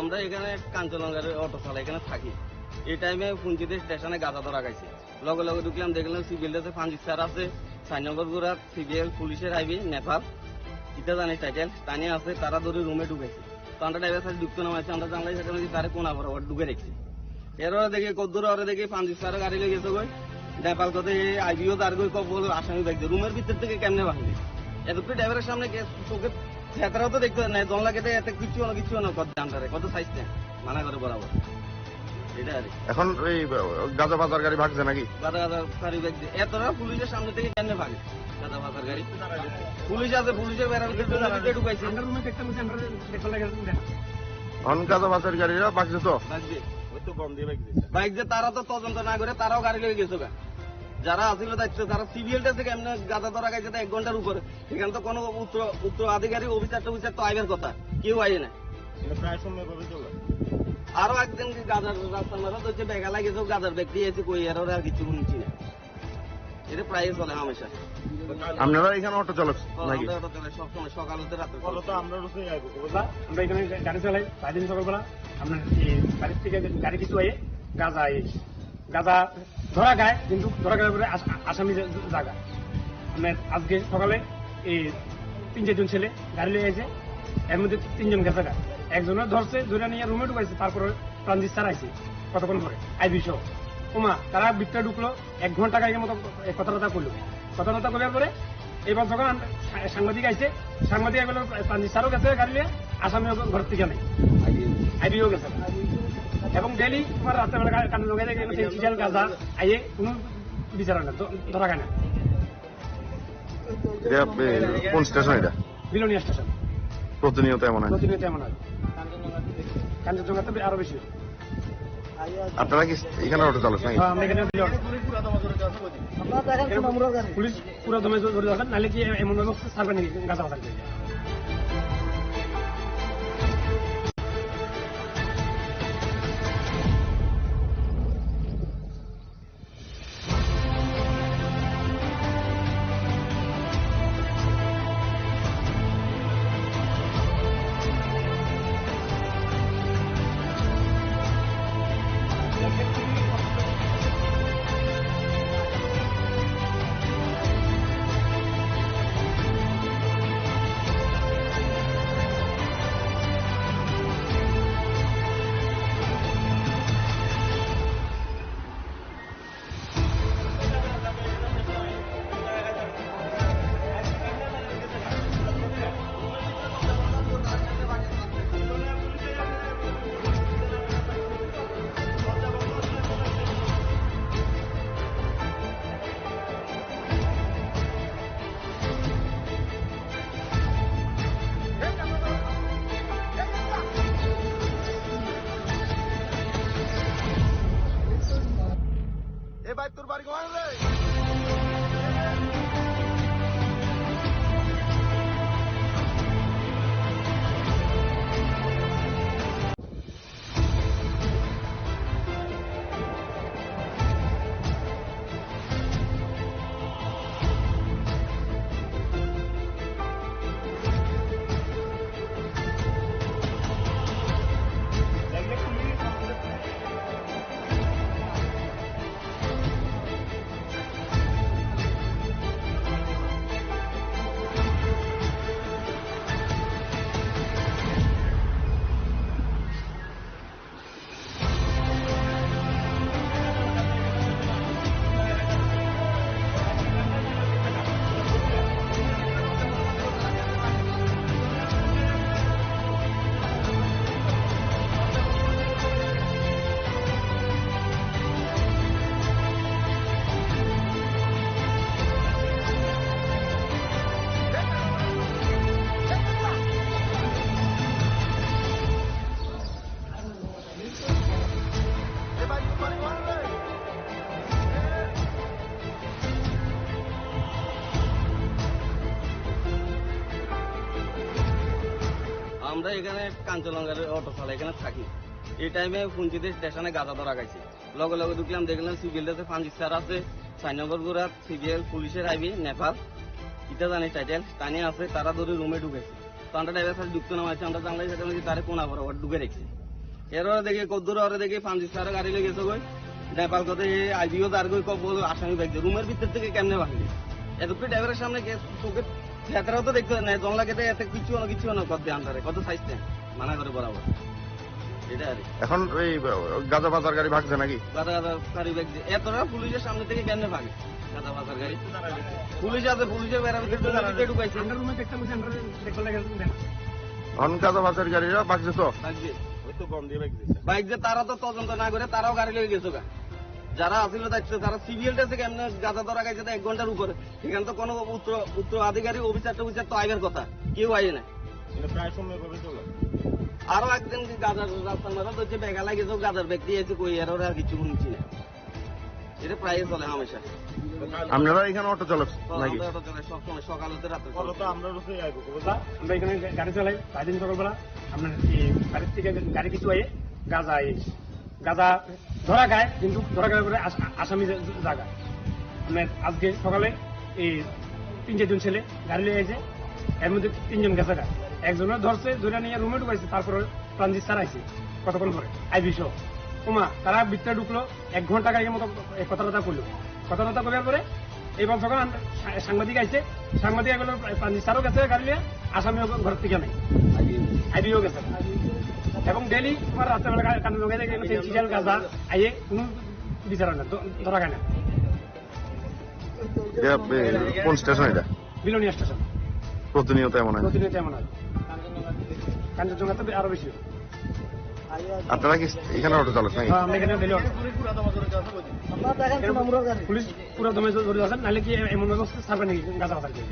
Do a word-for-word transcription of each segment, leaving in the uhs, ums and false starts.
আমরা এখানে কাঞ্চননগরের অটো চালাই, এখানে থাকি। এই টাইমে ফুঞ্চিতে স্টেশনে গাঁজা ধরা খাইছে। লগে লগে ঢুকলাম, দেখলাম সিভিল ড্রেসে পাঁচ স্টার আছে, সাইনগর গোড়া, সিভিএল, পুলিশের আইবি, নেপাল। ইটা জানি টাইটেল, টানি আছে, তারা ধরে রুমে ঢুকাইছে। তো আমরা ড্রাইভার সাহেব ঢুকতে নামাইছে, আমরা জানলাই সেটা নাকি তারে কোনা বরাবর ঢুকে রেখেছি। এর ওরা দেখি কদ্দুর ওরা দেখি পাঁচ স্টার গাড়ি লেগে গেছে গই। নেপাল কথা এই আইবিও তার গই কব বলে আসামি দেখছে। রুমের ভিতর থেকে কেমনে ভাঙলি? এতক্ষণ ড্রাইভারের সামনে কে চোখে ভেতরেও তো দেখতে পারে না, জনলা কেটে এত কিচ্ছু হলো, কিচ্ছু হলো, কত জানতে পারে, কত সাইজ নেয়, মানা করে বরাবর। এটা আর কি। এখন এই গাঁজা বাজার গাড়ি ভাগছে নাকি? গাঁজা বাজার গাড়ি ভাগছে। এতটা পুলিশের সামনে থেকে কেমনে ভাগে গাঁজা বাজার গাড়ি? পুলিশ আছে, পুলিশের বেড়ার ভিতরে ঢুকাইছে। আমরা রুমে দেখতাম যে আমরা দেখতে লাগে। এখন গাঁজা বাজার গাড়িরা ভাগছে তো? ভাগছে। ওই তো বম দিয়ে ভাগছে। ভাগছে, তারা তো তদন্ত না করে তারাও গাড়ি লয়ে গেছে গা। যারা আছিল দায়িত্ব, তারা সিভিলটা থেকে এমনি গাঁজা ধরা খাইছে তো এক ঘন্টার উপরে। এখানে তো কোনো উত্তর, উত্তর আধিকারিক, অফিসার টফিসার তো আইবার কথা, কেউ আইয়ে না। এটা প্রায় সময় এভাবে চলে। আরো একদিন কি গাজার রাস্তার মাঝে তো হচ্ছে বেগা লাগে, তো গাজার ব্যক্তি এসে কই, এর ওরা আর কিছু শুনছি না। এটা প্রায় চলে হামেশা। আপনারা এখানে অটো চালাচ্ছেন ও, নাকি? আমরা অটো চালাই সবসময়, সকাল হতে রাত্রে। বলো তো, আমরা রোজই আইবো, বুঝলা? আমরা এখানে গাড়ি চালাই, সারাদিন সকালবেলা। আপনার এই বাড়ির থেকে গাড়ি কিছু আইয়ে, গাজা আইয়ে। গাজা ধরা খায়, কিন্তু ধরা খাওয়ার পরে আস-, আসামি জা-, জায়গা। মানে আজকে সকালে এই তিন চারজন ছেলে গাড়ি লয়ে এসে এর মধ্যে তিনজন গেছে গা। একজনের ধরছে, ধরে নিয়ে রুমে ঢুকাইছে, তারপরে ট্রানজিস্টার আইছে কতক্ষণ পরে, আইবি সহ। ওমা, তারা ভিতরে ঢুকলো, এক ঘন্টা কাহিনীর মতো কথা কথা কইলো। কথা কথা কইবার পরে এবার যখন আম-, সা-, সাংবাদিক আইছে, সাংবাদিক এগুলো ট্রানজিস্টারও গেছে গাড়ি নিয়ে, আসামিও ঘর থেকে নেই, আইবিও গেছে। এবং ডেইলি তোমার রাত্রেবেলা কা-, কানে লগে যায়, এগুলো সিরিয়াল গাজা আইয়ে কোনো বিচার হয় না, ধ-, ধরা খায় না। এটা, এ, কোন স্টেশন এটা? বিলোনিয়া স্টেশন। প্রতিনিয়ত এমন হয়? প্রতিনিয়ত এমন হয়। কাঞ্চনজঙ্ঘা তো আরো বেশি। আপনারা কি এখানে অটো চালক নাকি? হ্যাঁ, আমরা এখানে অটো চালক। পুলিশ পুরা দমে জোরে দরকার, নাহলে কি এমন ভাবে ছাড়বে নাকি গাজা বাজার? এ ভাই, তোর বাড়ি কোথায় রে? আমরা এখানে কাঞ্চননগরের অটো চালাই, এখানে থাকি। এই টাইমে ফুঞ্চিতে স্টেশনে গাঁজা ধরা খাইছে। লগে লগে ঢুকলাম, দেখলাম সিভিল ড্রেসে পাঁচ স্টার আছে, সাইনগর গোড়া, সিভিএল, পুলিশের আইবি, নেপাল। ইটা জানি টাইটেল, টানি আছে, তারা ধরে রুমে ঢুকেছে। তো আমরা ড্রাইভার সাহেব ঢুকতে নামাইছে, আমরা জানলাই সেটা নাকি তারে কোনা বরাবর ঢুকে রেখেছি। এর ওরে দেখি কদ্দুর ওরে দেখি পাঁচ সারা গাড়ি লেগে গেছে গই। নেপাল কথা হে আইবিও তার গই কব বলো আসামি ব্যাগ দিয়ে রুমের ভিতর থেকে কেমনে ভাঙলি? এত কি ড্রাইভারের সামনে কে চোখে ভেতরেও তো দেখতে পারে না, জংলা কেটে এত কিছু না কিছু না করতে আনতারে, কত সাইজ দেন? মানা করে বরাবর। এটা আর কি। এখন এই গাজা বাজার গাড়ি ভাগছে নাকি? গাজা বাজার গাড়ি ভাগছে। এতটা পুলিশের সামনে থেকে কেমনে ভাগে? গাজা বাজার গাড়ি। পুলিশ আছে, পুলিশের বেড়া ভিতরে ঢুকাইছে। আমরা রুমে দেখতাম, আমরা দেখতে লাগে। এখন গাজা বাজার গাড়িরা ভাগছে তো? ভাগছে। ওই তো গম দিয়ে ভাগছে। ভাগছে, তারা তো তদন্ত না করে তারাও গাড়ি লয়ে গেছে গা। যারা আসিল দায়িত্ব, তারা সিভিল ড্রেসে কেমনে গাজা ধরা খাইছে তো এক ঘন্টার উপরে। এখানে তো কোনো উত্তর, উত্তর আধিকারিক অফিসার টফিসার তো আইবার কথা, কেউ আইয়ে না। এটা প্রায় সময় ভাবে চলে। আরো একদিন কি গাজার রাস্তার মাথা তো যে বেগা লাগে তো গাজার ব্যক্তি এসে কই এর ওরা আর কিছু শুনছি না। এটা প্রায় চলে হামেশা। আপনারা এখানে অটো চালাচ্ছেন তো নাকি? আমরা অটো চালাই সবসময়, সকাল হতে রাত্রে বলো তো চলে। আমরা রোজই আইবো, বুঝলা? আমরা এখানে গাড়ি চালাই, সারাদিন সকালবেলা। আপনার এই বাড়ির থেকে গাড়ি কিছু আইয়ে গাজা এই গাজা ধরা খায়, কিন্তু ধরা খাওয়ার পরে আস-, আসামি জা-, জায়গা। মানে আজকে সকালে এই তিন চারজন ছেলে গাড়ি লয়ে আইছে, এর মধ্যে তিনজন গেছে গা। একজনের ধরছে, ধরে নিয়ে রুমে ঢুকাইছে, তারপরে ট্রানজিট স্যার আইছে কতক্ষণ পরে, আইবি সহ। ওমা, তারা ভিতরে ঢুকলো, এক ঘন্টা কাহিনীর মতো এই কথা কথা কইলো। কথা কথা কইবার পরে এই বল তখন আন-, সা-, সাংবাদিক আইছে, সাংবাদিক এগুলো ট্রানজিট স্যারও গেছে গাড়ি নিয়ে, আসামিও ঘর থেকে নাই, আইবিও গেছে। এবং ডেলি তোমার রাস্তাঘাটে কা-, কান্দুর লগে দেখে এগুলো সেই চিটাল গাজা আইয়ে কোনো বিচার হয় না, ধ-, ধরা খায় না। এটা, এ, কোন স্টেশন এটা? বিলোনিয়া স্টেশন। প্রতিনিয়ত এমন হয়? প্রতিনিয়ত এমন হয়। কাঞ্চনজঙ্ঘা তো আরো বেশি। আপনারা কি এখানে অটো চালক নাকি? হ্যাঁ, আমরা এখানে ডেলি অটো। পুলিশ পুরা দমে জড়িত আছেন, নাহলে কি এমন অবস্থা ছাড়বেন নাকি গাজা বাজার করে?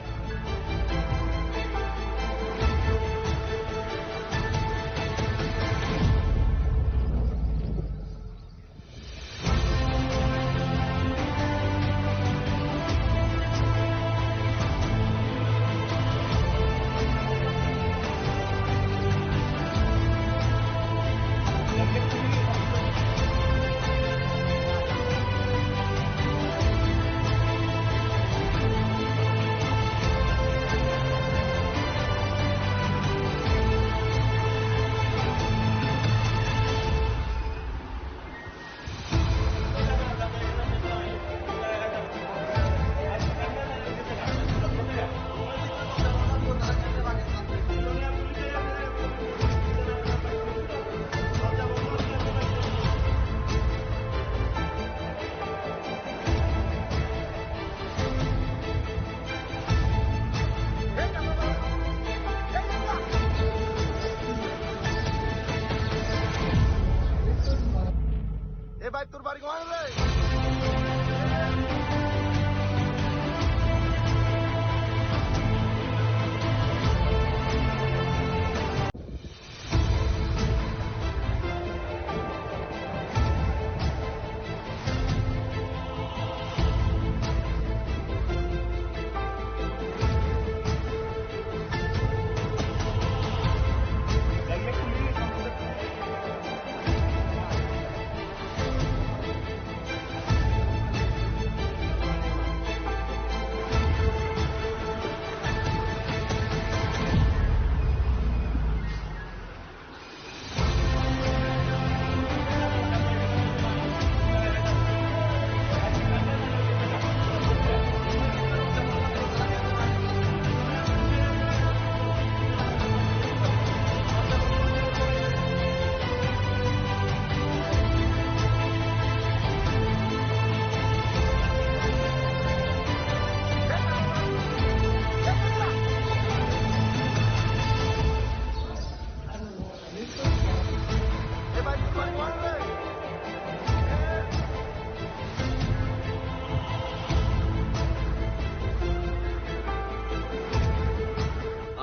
এ ভাই, তোর বাড়ি কোথায় রে?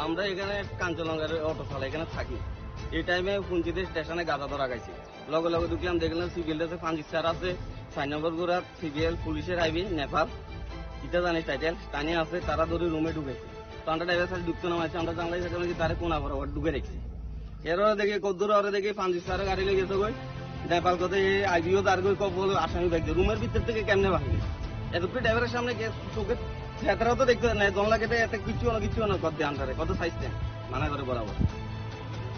আমরা এখানে কাঞ্চনজঙ্ঘার অটো চালাই, এখানে থাকি। এই টাইমে পুঞ্চিতে স্টেশনে গাজা ধরা খাইছে। লগে লগে ঢুকলাম, দেখলাম সিভিল ড্রেসে পাঞ্জিত স্যার আছে, ছয় নম্বর গোড়া সিভিএল পুলিশের আইবি নেপাল, কিতা জানি টাইটেল, টানি আছে, তারা ধরে রুমে ঢুকেছে। তো আমরা ড্রাইভার স্যার ঢুকতে না মারছে, আমরা জানলাই সেখানে কি তারা কোনা বরাবর ঢুকে রেখেছি। এর ওরা দেখি কদ্দুর ওরা দেখি পাঞ্জিত স্যারের গাড়ি লেগে গেছে গই, নেপাল কথা এই আইবিও তার গই কব বলে আসামি ব্যাগ দিয়ে রুমের ভিতর থেকে কেমনে ভাঙলি? এত কি ড্রাইভারের সামনে কে চোখে ভেতরেও তো দেখতে পারে না, জংলা কেটে এত কিছু না কিছু না করতে আনতারে, কত সাইজ দেন, মানা করে বরাবর।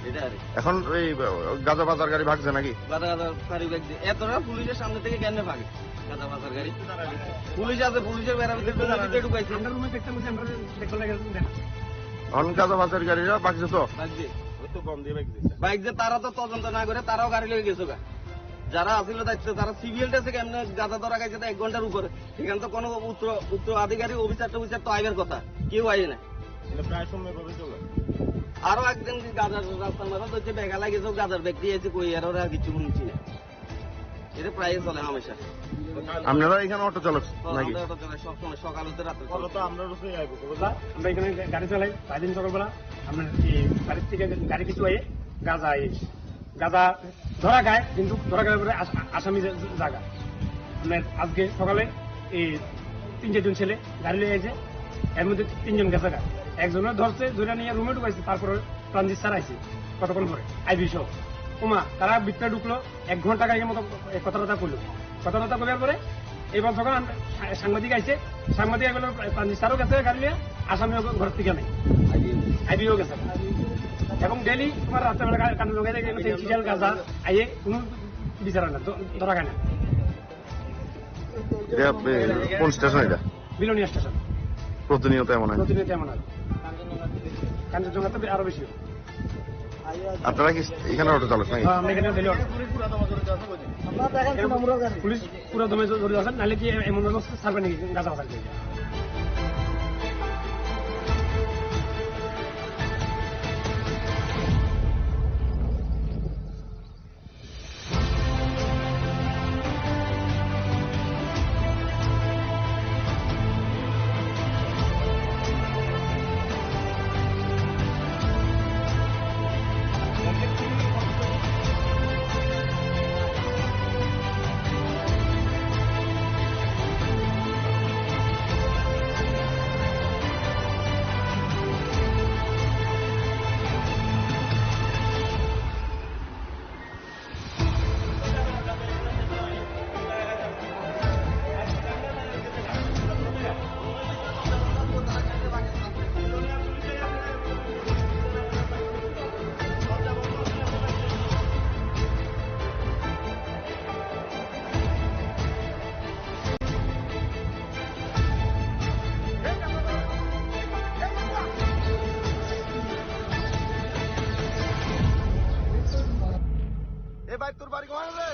এটা আর কি। এখন এই, আহ, গাজা বাজার গাড়ি ভাগছে নাকি? গাজা, গাজা গাড়ি ভাগছে। এতটা পুলিশের সামনে থেকে কেমনে ভাগে? গাজা বাজার গাড়ি। পুলিশ আছে, পুলিশের বেড়া ভিতরে, বেড়া ভিতরে ঢুকাইছে। আমরা রুমে দেখতাম যে আমরা দেখতে লাগে দেখা। এখন গাজা বাজার গাড়িরা ভাগছে তো? ভাগছে। ওই তো বম দিয়ে ভাগছে। ভাগছে, তারা তো তদন্ত না করে তারাও গাড়ি লয়ে গেছে গা। যারা আছিল দায়িত্ব, তারা সিভিল ড্রেসে কেমনে গাজা ধরা খাইছে তো এক ঘন্টার উপরে। এখানে তো কোনো উত্তর, উত্তর আধিকারিক, অফিসার টফিসার তো আইবার কথা, কেউ আইয়ে না। এটা প্রায় সময় এভাবে চলে। আরো একদিন কি গাজার রাস্তার মাথা তো হচ্ছে বেগা লাগে, সব গাজার ব্যক্তি এসে কই, আর ওরা কিছু শুনছি না। এটা প্রায় চলে হামেশা। আপনারা এখানে অটো চালক ও, নাকি? আমরা অটো চালাই সবসময়, সকাল হতে রাত্রে চলে। তো আমরা রোজই আইবো, বুঝলা? আমরা এখানে গাড়ি চালাই, সারাদিন সকালবেলা আমরা এই বাড়ির থেকে গাড়ি কিছু আইয়ে, গাজা আইয়ে। গাজা ধরা খায়, কিন্তু ধরা খাওয়ার পরে আস-, আসামি জা-, জায়গা। মানে আজকে সকালে এই তিন চারজন ছেলে গাড়ি লয়ে আইছে, এর মধ্যে তিনজন গেছে গা। একজনের ধরছে, ধরে নিয়ে রুমে ঢুকাইছে, তারপরে প্রাণজিৎ স্যার আইছে কতক্ষণ পরে, আইবি সহ। ওমা, তারা ভিতরে ঢুকলো, এক ঘন্টা আগে মতো কথা কথা কইলো। কথা কথা কইবার পরে এবার যখন আম-, সা-, সাংবাদিক আইছে, সাংবাদিক এগুলো প্রাণজিৎ স্যারও গেছে গাড়ি নিয়ে, আসামিও ঘর থেকে নেই, আইবিও গেছে। এবং ডেইলি তোমার রাত্রেবেলা গা-, কান্দুর লগে দেখে এগুলো সিরিয়াল গাজা আইয়ে কোনো বিচার হয় না, ধ-, ধরা খায় না। এটা, এ, কোন স্টেশন এটা? বিলোনিয়া স্টেশন। প্রতিনিয়ত এমন হয়? প্রতিনিয়ত এমন হয়। কাঞ্চনজঙ্ঘা তো আরো বেশি হয়। আপনারা কি এখানে অটো চালক নাকি? হ্যাঁ, আমরা এখানে ডেইলি অটো। পুলিশ পুরা দমে জড়িত আছেন, নাহলে কি এমন অবস্থা ছাড়বে নাকি গাজা বাজার থেকে? এ ভাই, তোর বাড়ি কোথায় রে?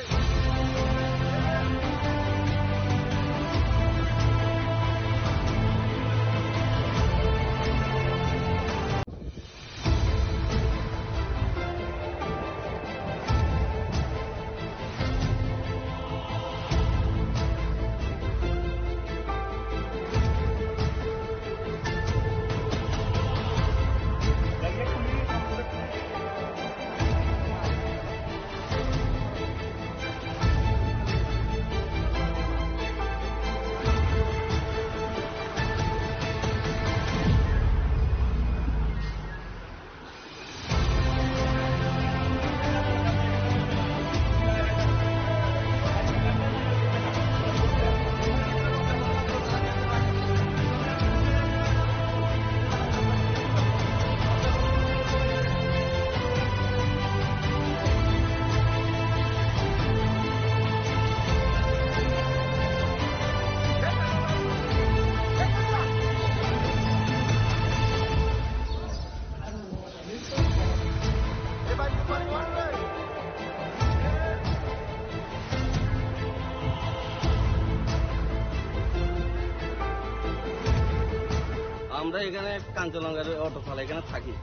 আমরা এখানে কাঞ্চনজঙ্ঘার অটো চালাই, এখানে থাকি।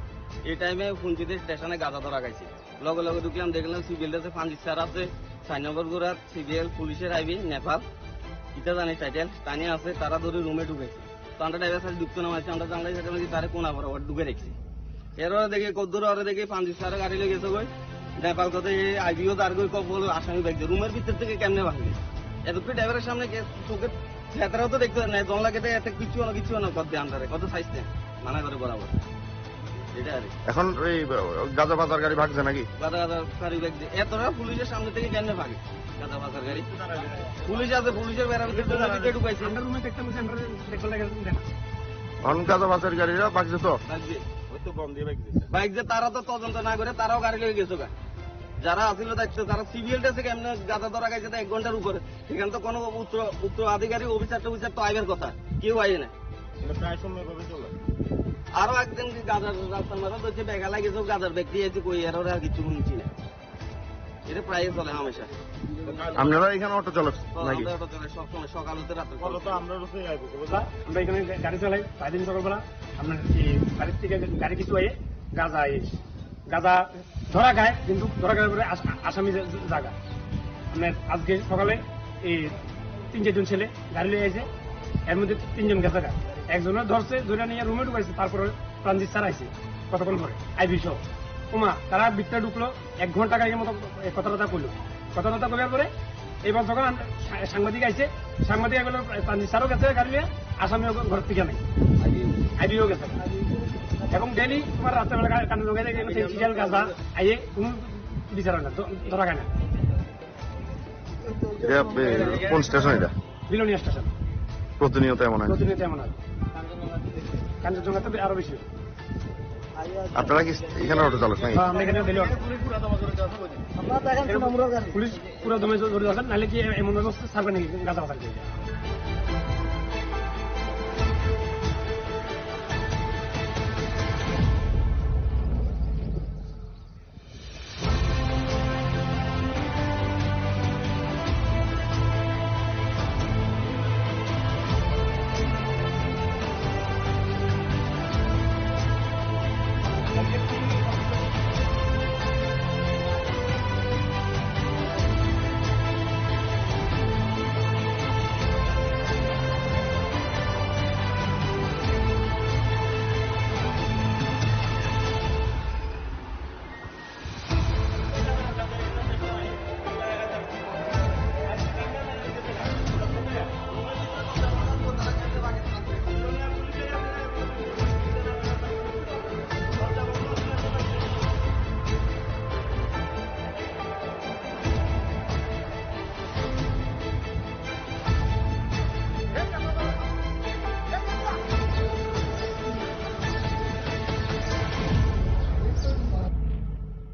এই টাইমে হুনছি যে স্টেশনে গাজা ধরা খাইছে। লগে লগে ঢুকলাম, দেখলাম সিভিল ড্রেসে পাঞ্জিত স্যার আছে, ছয় নম্বর গোড়াত সিভিএল পুলিশের আইবি নেপাল, কিতা জানি টাইটেল, তানি আছে, তারা ধরে রুমে ঢুকেছে। তো আমরা ড্রাইভার স্যার ঢুকতে না মারছি, আমরা জানলাই সেটা মাঝে তারে কোনা বরাবর ঢুকে রেখেছি। এরপরে দেখি কদ্দুর ওরে দেখি পাঞ্জিত স্যার গাড়ি লেগেছে গই, নেপাল কথা এই আইবিও তার গই কপ বলে আসামি ব্যাগ রুমের ভিতর থেকে কেমনে ভাঙবে? এতক্ষণ ড্রাইভারের সামনে কে-, চোখে ভেতরেও তো দেখতে পারে না, জনলা কেটে এত কিছু না কিছু না করতে আন্ধারে, কত সাইজ নেই, মানা করে বরাবর। এটা আর কি। এখন এই, আহ, গাজা বাজার গাড়ি ভাগছে নাকি? গাজা বাজার গাড়ি ভাগছে। এতটা পুলিশের সামনে থেকে কেন ভাগে? গাজা বাজার গাড়ি। পুলিশ আছে, পুলিশের বেড়া ভিতরে ঢুকাইছে। আমরা রুমে দেখতাম যে আমরা দেখতে লাগে দেখা। এখন গাজা বাজার গাড়িরা ভাগছে তো? ভাগছে। বাইক যে তারা তো তদন্ত না করে তারাও গাড়ি লয়ে গেছে গা। যারা আছিল দায়িত্ব তারা সিবিএল ড্রেসে কেমনে গাঁজা ধরা খাইছে তো এক ঘন্টার উপরে। এখানে তো কোনো উচ্চ, উচ্চ আধিকারিক অফিসার টফিসার তো আইবার কথা, কেউ আইয়ে না। এটা প্রায় সময় এভাবে চলে। আরো একদিন কি গাঁজার রাস্তার মাঝে তো হচ্ছে বেগা লাগে যে গাঁজার ব্যাগ দিয়ে এসে কই এর আর কিছু শুনছি না। এটা প্রায় চলে হামেশা। আপনারা এখানে অটো চালক ও, নাকি? আমরা অটো চালাই সবসময়, সকাল হতে রাত্রে মূলত চলে। আমরা হচ্ছে এই আইবো, বুঝলা? আমরা এখানে গা-, গাড়ি চালাই, সারাদিন সকালবেলা। আপনার এই বাড়ির থেকে গাড়ি কিছু আইয়ে গাঁজা আইয়ে। গাঁজা ধরা খায়, কিন্তু ধরা খাওয়ার পরে আস-, আসামি জা-, জায়গা। আপনার আজকে সকালে এই তিন চারজন ছেলে গাড়ি লয়ে আইছে, এর মধ্যে তিনজন গেছে গা। একজনের ধরছে, ধরে নিয়ে রুমে ঢুকাইছে, তারপরে ট্রানজিট স্যার আইছে কতক্ষণ পরে, আইবি সহ। ওমা, তারা ভিতরে ঢুকলো, এক ঘন্টা আগের মতো এই কথাবার্তা কইলো। কথাবার্তা কইবার পরে এবার যখন আম-, সা-, সাংবাদিক আইছে, সাংবাদিক এগুলো ট্রানজিট স্যারও গেছে গাড়ি নিয়ে, আসামিও ঘর থেকে নাই, আইবিও গেছে। এবং ডেইলি তোমার রাত্রেবেলা গা-, কান্দুরঙ্গা থেকে এগুলো সিরিয়াল গাঁজা আইয়ে কোনো বিচার হয় না, ধ-, ধরা খায় না। এটা, এ, কোন স্টেশন এটা? বিলোনিয়া স্টেশন। প্রতিনিয়ত এমন হয়? প্রতিনিয়ত এমন হয়। কাঞ্চনজঙ্ঘাতে আরো বেশি। আপনারা কি এখানে অটো চালক নাকি? হ্যাঁ, আমরা এখানে ডেলি অটো। পুলিশ পুরো দমে জোরে দরকার, নাহলে কি এমন ব্যবস্থা ছাড়বে নাকি গাঁজা বাজার করে?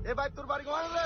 এ ভাই, তোর বাড়ি কোথায় রে?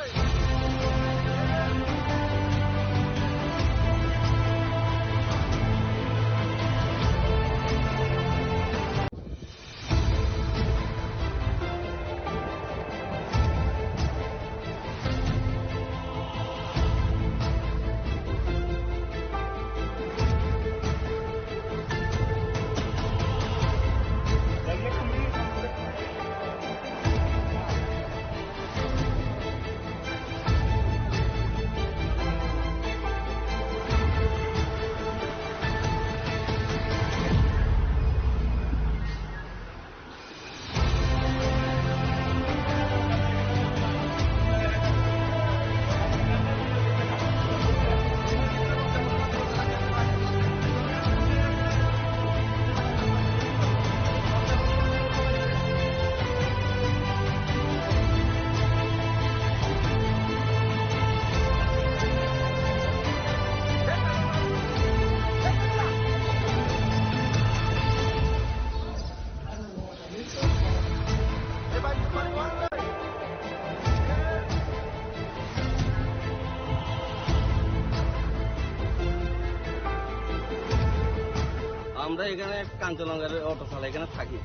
আমরা এখানে কাঞ্চনজঙ্ঘার অটো চালাই, এখানে থাকি।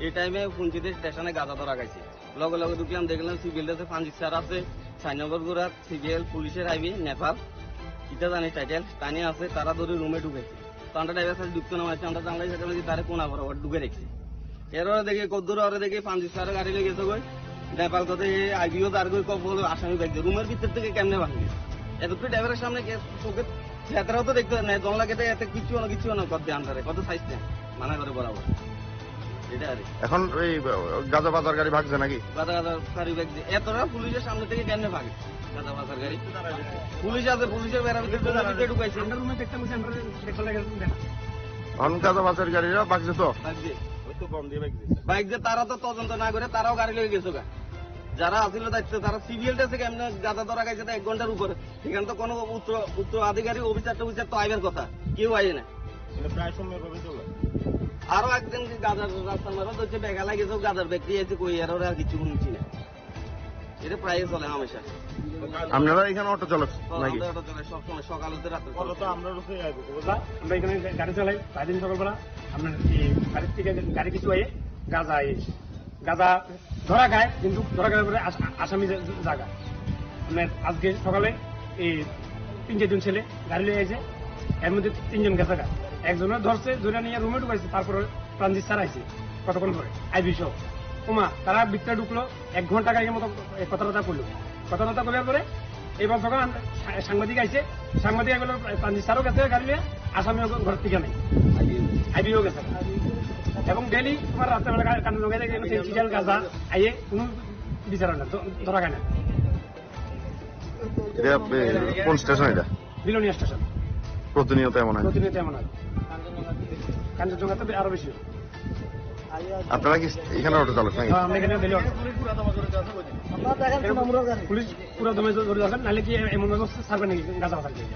এই টাইমে পুঞ্চিতে স্টেশনে গাঁজা ধরা খাইছে। লগে লগে ঢুকলাম, দেখলাম সিভিল ড্রেসে পাঞ্জিত স্যার আছে, ছয় নম্বর গোড়া সিভিল পুলিশের আইবি নেপাল, কিতা জানি টাইটেল, তানি আছে, তারা ধরে রুমে ঢুকাইছে। তো আমরা ড্রাইভার সাথে ঢুকতো না, মানে আমরা জানলাই সেটা বলছি, তারে কোনা বরাবর ঢুকে রেখেছি। এর ওরা দেখে কদ্দুর, ওরা দেখে পাঞ্জিত স্যার গাড়ি লেগে গেছে গই, নেপাল কথা এই আইবিও তার গই কপ বলে আসামি ব্যাগ দিয়ে রুমের ভিতর থেকে কেমনে ভাঙবে? এতটুকু ড্রাইভারের সামনে কে চোখে চেহারাও তো দেখতে পারে না, দোলনা কেটে এত কিচ্ছু হলো, কিচ্ছু হলো, কত দিয়ে আনতে কত সাইজ নেয়, মানা করে বরাবর। এটা আর কি। এখন এই, আহ, গাঁজা বাজার গাড়ি ভাগছে নাকি? গাঁজা, গাঁজা গাড়ি ভাগছে। এতটা পুলিশের সামনে থেকে কেমনে ভাগে? গাঁজা বাজার গাড়ি। পুলিশ আছে, পুলিশের বেড়া ভিতরে ঢুকে ঢুকাইছে। আমরা রুমে দেখতাম, বলছি, আমরা দেখতে লাগে দেখা। এখন গাঁজা বাজার গাড়িরা ভাগছে তো? ভাগছে। ওই তো বম দিয়ে ভাগছে। বাইক যে তারা তো তদন্ত না করে তারাও গাড়ি লয়ে গেছে গা। যারা আছিল দায়িত্ব, তারা সিভিল ড্রেসে কেমনে গাঁজা ধরা খাইছে তো এক ঘন্টার উপরে। এখানে তো কোনো উচ্চ, উচ্চ আধিকারিক অফিসার টফিসার তো আইবার কথা, কেউ আইয়ে না। মানে প্রায় সময় এভাবে চলে। আরো একদিন গাজার রাস্তার মাঝে হচ্ছে বেগা লাগে, তো গাজার ব্যক্তি এসে কই, এর ওরা আর কিছু শুনছি না। এটা প্রায় চলে হামেশা। আপনারা এখানে অটো চালক ও, নাকি? আমরা অটো চালাই সবসময়, সকাল হতে রাত্রে। আমরা তো চলে। আমরা রুখে যাইবো, বুঝলা? আমরা এখানে গাড়ি চালাই, সারাদিন সকালবেলা আমরা এই গাড়ির থেকে গাড়ি কিছু আইয়ে গাজা আইয়ে। গাজা ধরা খায়, কিন্তু ধরা খাওয়ার পরে আস-, আসামি জা-, জায়গা। মানে আজকে সকালে এই তিন চারজন ছেলে গাড়ি লয়ে আইছে, এর মধ্যে তিনজন গেছে গা। একজনের ধরছে, ধরে নিয়ে রুমে ঢুকাইছে, তারপরে প্রাণজিৎ স্যার আইছে কতক্ষণ পরে, আইবি সহ। ওমা, তারা ভিতরে ঢুকলো, এক ঘন্টা কাহিনীর মতো এই কথাবার্তা করলো। কথাবার্তা করার পরে এবার যখন আম-, সা-, সাংবাদিক আইছে, সাংবাদিক এগুলো প্রাণজিৎ স্যারও গেছে গাড়ি নিয়ে, আসামি ওকে ঘর থেকে নেই, আইবিও গেছে। এবং ডেইলি তোমার রাস্তাঘাটে কা-, কান্দুর লগে দেখে এগুলো সিরিয়াল গাজা আইয়ে কোনো বিচার হয় না, ধ-, ধরা খায় না। এটা, এ, কোন স্টেশন এটা? বিলোনিয়া স্টেশন। প্রতিনিয়ত এমন হয়? প্রতিনিয়ত এমন হয়। কাঞ্চনজঙ্ঘা তো আরো বেশি হয়। আপনারা কি এখানে অটো চালক নাকি? হ্যাঁ, আমরা এখানে ডেইলি অটো। পুলিশ পুরা দমে জোরে দরকার, নাহলে কি এমন ভাবে ছাড়বে নাকি গাজা বাজার দিয়ে?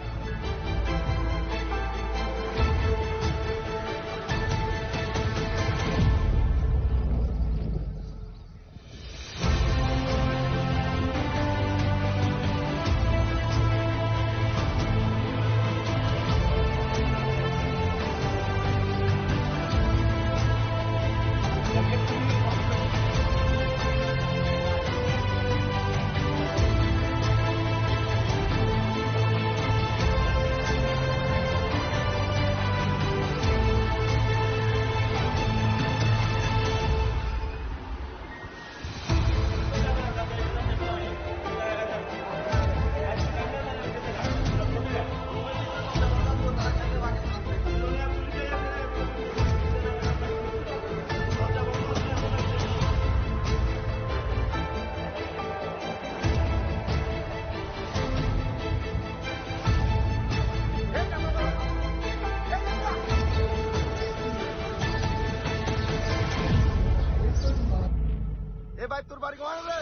এ ভাই, তোর বাড়ি কোথায় রে?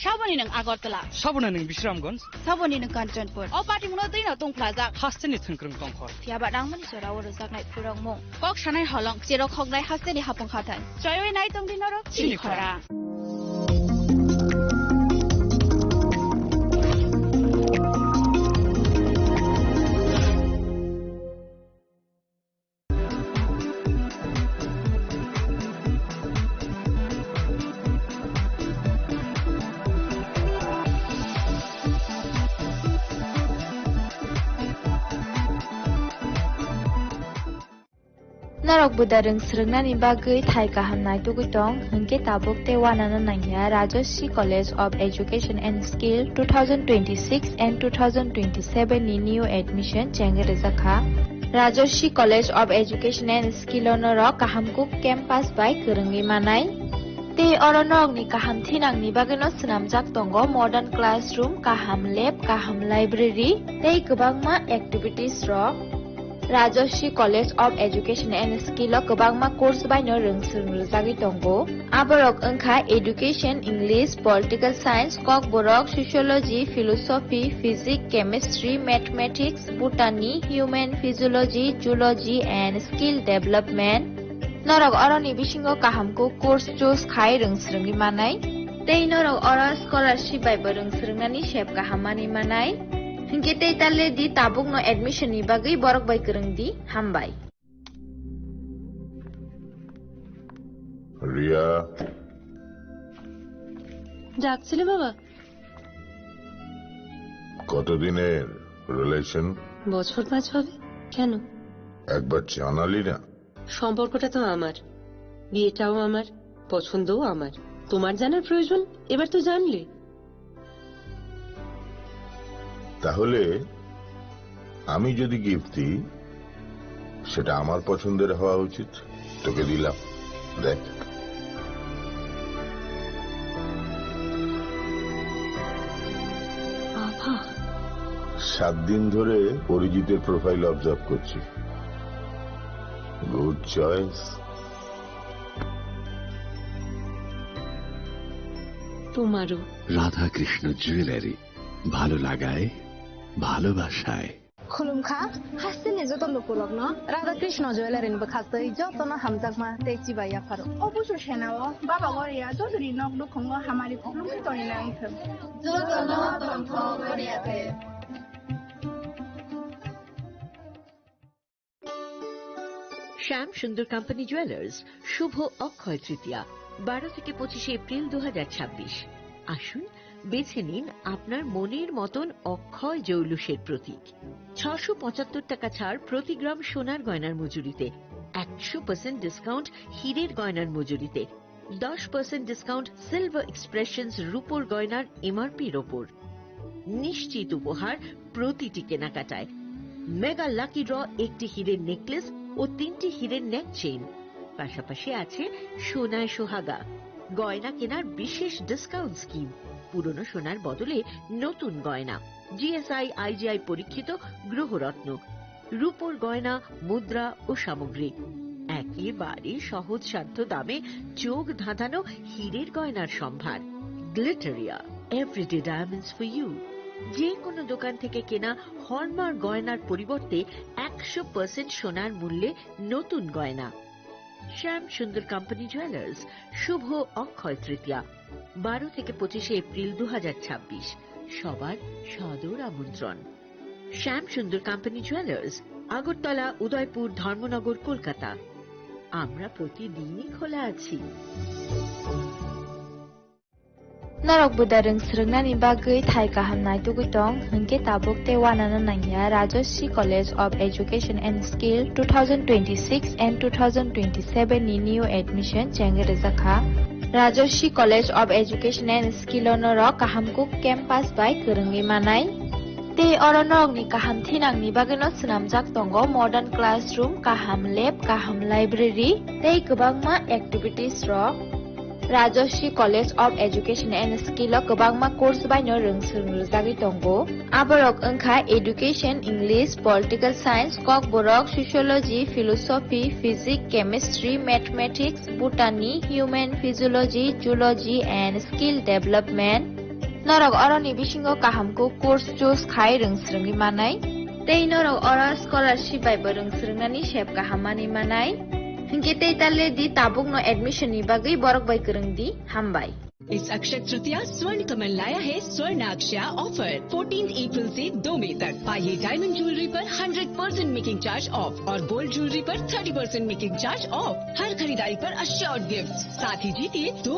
Saboni nwng Agartala. Saboni nwng Bisramganj. Saboni nwng Kanchanpur. O party muno twi no tongphlajak. Hasteni thwngkwrwng tongkhor. Phiya ba nangmani jora o rwjaknai phurokmung. Kok sanai holong, cherok hoknai hasteni hapung hathai. Choiwi nai tongdi norok chini chini khora. Khora. Norok buda rwng swrwngnani bagwi thai kaham naitugwi tong, hinkhe tabuk tei uanano nangya. Rajashree College of Education and Skill two thousand twenty-six and two thousand twenty-seven ni new admission chengwi rwjak kha. Rajashree College of Education and Skill o norok kaham kuk campus bai kwrwngwi manai. Tei oro norokni kaham thinangni bagwino swnamjak tongo modern classroom, kaham lab, kaham library tei kwbangma activities rok. Rajashree College of Education and Skill o kwbangma course baino rwng swrwng rwjagwi tongo. Aborok wngkha Education, English, Political Science, Kokborok, Sociology, Philosophy, Physics, Chemistry, Mathematics, Botany, Human Physiology, Zoology and Skill Development. Norok oroni bisingo kaham kuk course choose khai rwng swrwngwi manai. Tei norok oro scholarship bai bo rwng swrwngnani sep kaham manwi manai. Hinkhe tei ta le di, tabukno admission ni bagwi borok bai kwrwng di. Hambai. Riya. ডাকছিলে বাবা? কতদিনের রিলেশন? বছর পাঁচ হবে। কেন? একবার জানালি না। সম্পর্কটা তো আমার, বিয়েটাও আমার, পছন্দও আমার। তোমার জানার প্রয়োজন? এবার তো জানলে। তাহলে আমি যদি গিফট দিই, সেটা আমার পছন্দের হওয়া উচিত। তোকে দিলাম, দেখ। বাবা। সাত দিন ধরে অরিজিতের প্রোফাইল অবজার্ভ করছি। Good choice. তোমারও। রাধাকৃষ্ণ জুয়েলারি, ভালো লাগায়, ভালোবাসায়। Khulumkha, hasteni joto lukurokno Radha Krishna Jewellery ni bwkhaktwi jotono hamjakma tei chibai yapharo. Obusu senao Baba Goria jotoni nok nukhungo hamari khulumkhe tonina wngthwng. Jotono tongthok Goria te. শ্যাম সুন্দর company jewellers, শুভ অক্ষয় তৃতীয়া, বারো থেকে পঁচিশে এপ্রিল দু হাজার ছাব্বিশ। আসুন, বেছে নিন আপনার মনের মতন অক্ষয় জৌলুসের প্রতীক। ছশো পঁচাত্তর টাকা ছাড় প্রতি গ্রাম সোনার গয়নার মজুরিতে, একশো পার্সেন্ট ডিসকাউন্ট হীরের গয়নার মজুরিতে, দশ পার্সেন্ট ডিসকাউন্ট সিলভার এক্সপ্রেশনস রূপোর গয়নার এমআরপির ওপর। নিশ্চিত উপহার প্রতিটি কেনাকাটায়। মেগা লাকি ড্র, একটি হীরের নেকলেস ও তিনটি হীরের নেক চেইন, পাশাপাশি আছে সোনায় সোহাগা। গয়না কেনার বিশেষ ডিসকাউন্ট স্কিম, পুরনো সোনার বদলে নতুন গয়না, জিএসআই আইজিআই পরীক্ষিত গ্রহরত্ন, রূপোর গয়না, মুদ্রা ও সামগ্রী। একেবারে সহজসাধ্য দামে চোখ ধাঁধানো হীরের গয়নার সম্ভার। Glitteria, everyday diamonds for you. যে কোনো দোকান থেকে কেনা হলমার্ক গয়নার পরিবর্তে একশো পার্সেন্ট সোনার মূল্যে নতুন গয়না। শ্যাম সুন্দর কোম্পানি জুয়েলার্স, শুভ অক্ষয় তৃতীয়া, বারো থেকে পঁচিশে এপ্রিল দু হাজার ছাব্বিশ। সবার সাদর আমন্ত্রণ। শ্যাম সুন্দর কোম্পানি জুয়েলার্স, আগরতলা, উদয়পুর, ধর্মনগর, কলকাতা। আমরা প্রতিদিনই খোলা আছি। Norok buda rwng swrwngnani bagwi thai kaham naitugwi tong, hwnkhe tabuk tei uanano nangya Rajashree College of Education and Skill two thousand twenty-six and two thousand twenty-seven ni new admission chengwi rwjakha. Rajashree College of Education and Skill o norok kaham kuk campus bai kwrwngwi manai. Tei oro norokni kaham thinangni bagwino swnamjak tongo modern classroom, kaham lab, kaham library tei kwbangma activities rok. Rajashree College of Education and Skill o kwbangma course baino rwng swrwng rwjagwi tongo. Aborok wngkha Education, English, Political Science, Kokborok, Sociology, Philosophy, Physics, Chemistry, Mathematics, Botany, Human Physiology, Zoology and Skill Development. Norok oroni bisingo kaham kuk course choose khai rwng swrwngwi manai. Tei norok oro scholarship bai bo rwng swrwngnani sep kaham manwi manai. Hinkhe tei ta le di, tabukno admission ni bagwi borok bai kwrwng di. Hambai. इस अक्षय तृतीया स्वर्ण कमल लाया है स्वर्ण Akshay offer, fourteen April से दो मई तक। पाइए डायमंड ज्वेलरी पर hundred percent making charge off और गोल्ड ज्वेलरी पर thirty percent making charge off. हर खरीदारी पर अश्योर्ड गिफ्ट, साथ ही जीतिए दो